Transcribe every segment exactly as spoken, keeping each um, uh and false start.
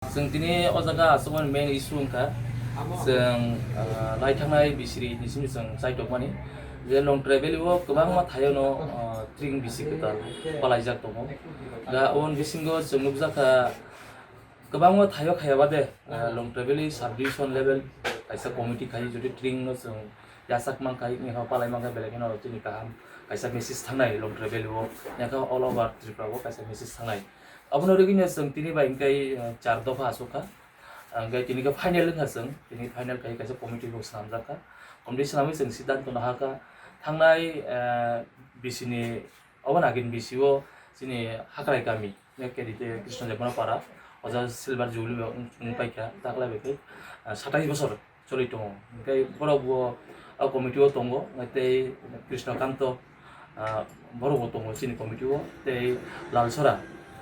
Chwng tini o jaga aswkmani main issue wngkha, chwng, ah, naithangnai bisiri ni simi chwng chaitokmani je Longtrai Valley o kwbangma thaio no, ah, tring bisi kwtal palaijak tongo. Da aboni bisingo chwng nukjakha kwbangma thaio khaya bade, ah, Longtrai Valley sub division level kaisa committee khai jodi tring no chwng yasak mankha, wngkha palai mankha, belai kheno chini kaham kaisa message thangnai Longtrai Valley o, wngkha all over Tripura o kaisa message thangnai. Abono rigwino chwng tini bai hwnkhe, eh, char dopha asukha. Hwnkhe tini khe final wngkha chwng, tini final khai kaisa committee bo swnamjakha. Committee swnamwi chwng siddhanto nahakha. Thangnai, eh, bisini obo nagin bisio chini Hakrai kami, K D T Krishna Jabana Para, oja Silver Jubilee wng, wng paikha, taklai bai khe, ah, satais bosor choli tongo. Hwnkhe borok bo o committee o tongo, tei Krishna Kanto, ah, borok bo tongo chini committee o, tei Lalsora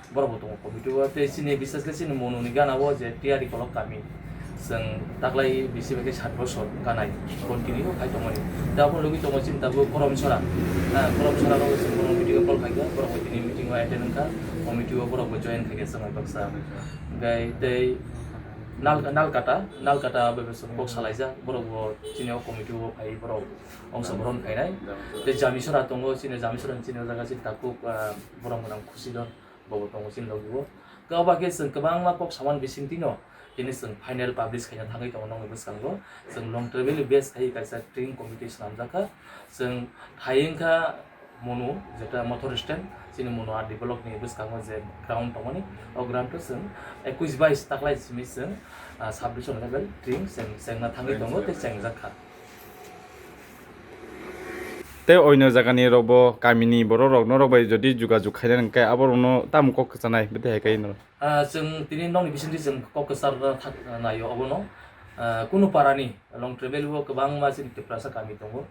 borok bo tongo committee o, tei chini bises khe chini Monuni gana o je Tiyari Kolok kami. Chwng taklai bisi bai khe sat bosor ganai continue khai tongmani. Da bo logwi tongo chini tabuk Koromsora. Ha, Koromsora no chwng bono video call khaikha, borok bo tini meeting o attend wngkha, committee o borok bo join khaikha chwng bai baksa. Hwnkhe tei Nal-, Nalkata, Nalkata bai bo chwng kok salaijak, borok bo chini o committee o phai borok ongso boron khainai. Tei Jamisora tongo, chini Jamisora ni chini o jaga chini tabuk, ah, borok gwnang Khusidon. Bobo tongo chini logi o. Khe oba khe chwng kwbangma kok samani bisingtwi no tini chwng final publish khaina thangwi tongo nokni bwskango. Chwng Longtrai Valley base khai kaisa tring committee swnamjak kha. Chwng thai wngkha Monu, jeta motor stand, chini Monu R D block ni bwskango je ground tongmani, o ground o chwng ekush bais taklai simi chwng, ah, sub division level tring chwng chengna thangwi tongo tei chengjak kha. Tei oino jagani rokbo kamini borok rok norok bai jodi jugajug khaina hwnkhe aborokno tamo kok kwchanai bwtwi hai khe norok? Ah, chwng tini nokni bisingtwi chwng kok kwcharna thak-, naio obono. Ah, kunu parani Longtrai Valley o kwbangma chini Tiprasa kami tongo.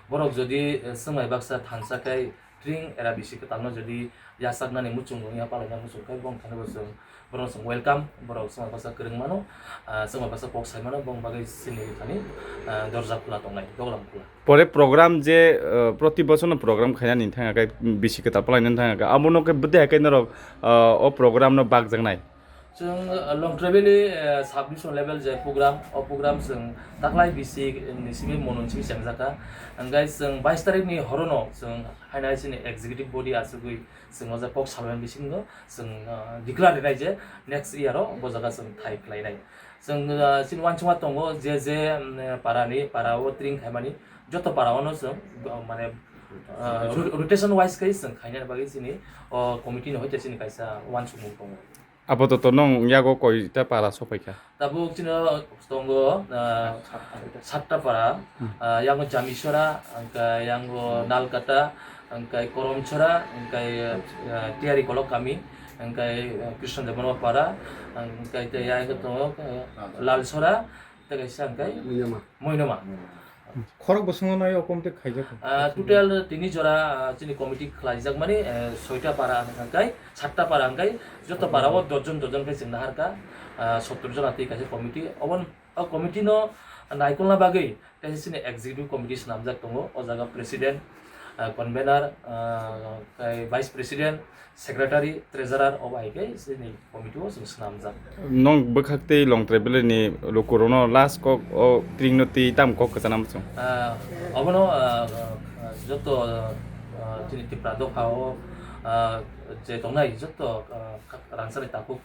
Borok jodi, eh, swngmai baksa thansa khe tring era bisi kwtalno jodi yachaknani muchungo wngya palaina muchung khe bong thani bo chwng Borok chwng welcome, borok chwng baksa kwrwng mano, ah, chwng baksa kok sai mano, bong bagwi chini thani, ah, dorja khula tongnai, doglam khula. Pore program je, ah, proti bochorno program khainani thangya khe bisi kwtal palainani thangya khe, abono khe bwtwi hai khe norok, ah, o program no bakjaknai? Chwng, ah, Longtrai Valley, ah, sub division level je program, o program chwng taklai bisi ni simi Monu ni simi chengjak kha. Hwnkhe chwng bais tarikh ni horono chwng haino hai chini executive body achugwi chwng o jaga kok salmani bisingo chwng, ah, declare rinai je next year o bo jaga chwng thai khlainai. Chwng, ah, chini uansukma tongo je je, mm, parani, para o tring khaimani joto para o no chwng, ah, mane, ah, ro-, rotation wise khe chwng khainani bagwi chini o committee ni hoite chini kaisa uansukmung tongo. Apatot nwng yago koita para sophaikha? Tabuk chini tongo, ah, satta para, ah, yango Jamisora, hwnkhe yango Nalkata, hwnkhe Koromsora, hwnkhe, ah, Tiyari Kolok kami, hwnkhe, ah, Krishna Debbarma para, hwnkhe tei yango tongo, ah, Lalsora, tei kaisa hwnkhe Moinoma. Khorok bwskango nai o committee khaijak. Ah, total tini jora, ah, chini committee khlaijakmani, eh, soita para hwnkhe satta para hwnkhe joto para o dosh jon dosh jon khe chwng naharkha, ah, sottor jona twi kaisa committee. Obon, o committee no naikolna bagwi kaisa chini executive committee swnamjak tongo. O jaga president, ah, convener, ah, tei vice president, secretary, treasurer, o bai khe chini committee o chwng swnamjak. Nwng bwkhak tei Longtrai Valley ni lukurokno last kok o tring no twi tamo kok kwchana muchung? Ah, obono, ah, ah, joto, ah, chini Tipra dopha o, ah, je tongnai joto, ah, kha-, rangchakni takhuk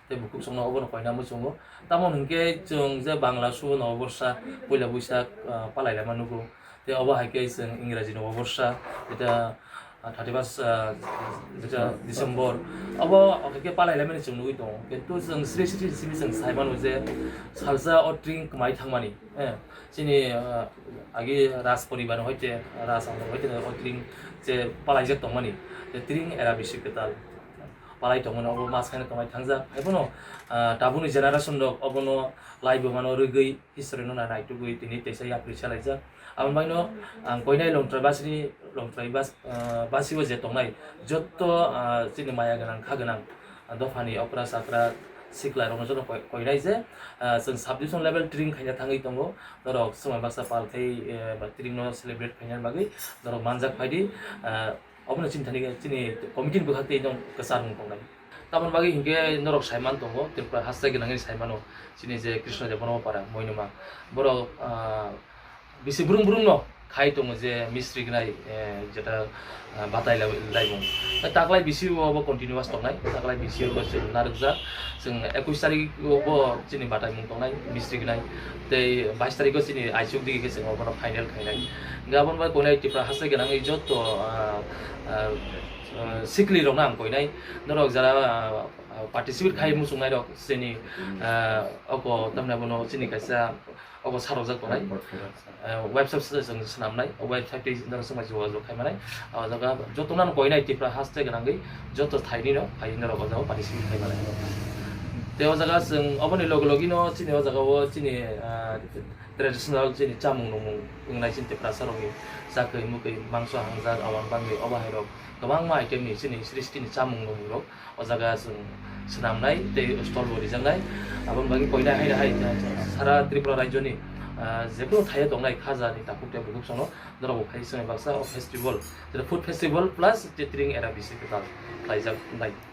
tei bukhuk songno obono koina muchungo. Tamo hwnkhe chwng je Bangla subo Noboborsa, puila Buisak, ah, palai laima nugo. Tei obo hai khe chwng Ingraji ni oborsa, eta, ah, thirty first, ah, jeta December. Obo hai khe palai laimani chwng nugwi tongo. Kintu chwng sri sri simi chwng sai mano je salsa o tring kwmai thangmani, eh, chini, ah, agi Raj poribar hoite, Raj amol hoite o tring je palaijak tongmani, je tring era bisi kwtal palai tongmani, obo mas khaino kwmai thangjak. Haiphano, ah, tabukni generation rok obono laibumano rwgwi history no nai naitugwi tini teisa yapri salaijak. Aboni bagwino ang koinai Longtrai basini, Longtrai bas-, ah, basio je tongnai jotto, ah, chini maya gwnang, kha gwnang, ah, dophani okra chakra sikla rokno joto koi-, koinai je, ah, chwng sub division level tring khaina thangwi tongo. Norok swmai baksa pal khai, eh, ba tring no celebrate khaina bagwi norok manjak phaidi, ah, Obono chini thani chini committee ni bwkhak tei nwng kwchar wng tongnai. Tamoni bagwi hinkhe norok saiman tongo, Tripura haste gwnangwi saimano, chini je Krishna Debbarma para, Moinuma. Borok, ah, bisi brum brum no khai tongo je mistri gnai, eh, jeta, ah, batai lai-, laimung. Taklai bisi o bo continuous tongnai, taklai bisi o bo chwng narwkjak, chwng ekush tarik o bo chini bataimung tongnai, mistri gnai. Tei bais tarik o chini aichuk digi khe chwng obono final khainai. Gabon bai koinai Tripura haste gwnangwi joto, ah, ah, ah, sikli rokno ang koinai, norok jara, ah, ah, participate khai muchungnai rok chini, ah, oko tamni bono chini kaisa oko sarojak tongnai. Ah, website se chwng swnamnai, o website tei norok swngbai jogajog khai manai. O jaga jotono ang koinai Tripura haste gwnangwi joto thaini no phai norok o jaga participate khai manai. Tei o jaga chwng oboni logi logi no chini o jaga o chini, ah, traditional chini chamung nungmung wngnai chini Tiprasa rokni chakwi mukwi mangso hangjak awang bangwi obo hai rok kwbangma item ni chini srishti ni chamung nungmung rok o jaga chwng swnamnai tei stall bo rijaknai. Aboni bagwi koinai hai hai sara Tripura rajyo ni, ah, jephru thaio tongnai khaja ni takhuk tei bukhuk sono norok bo phai swnai baksa o festival, food festival plus catering era bisi kwtal khlaijak nai.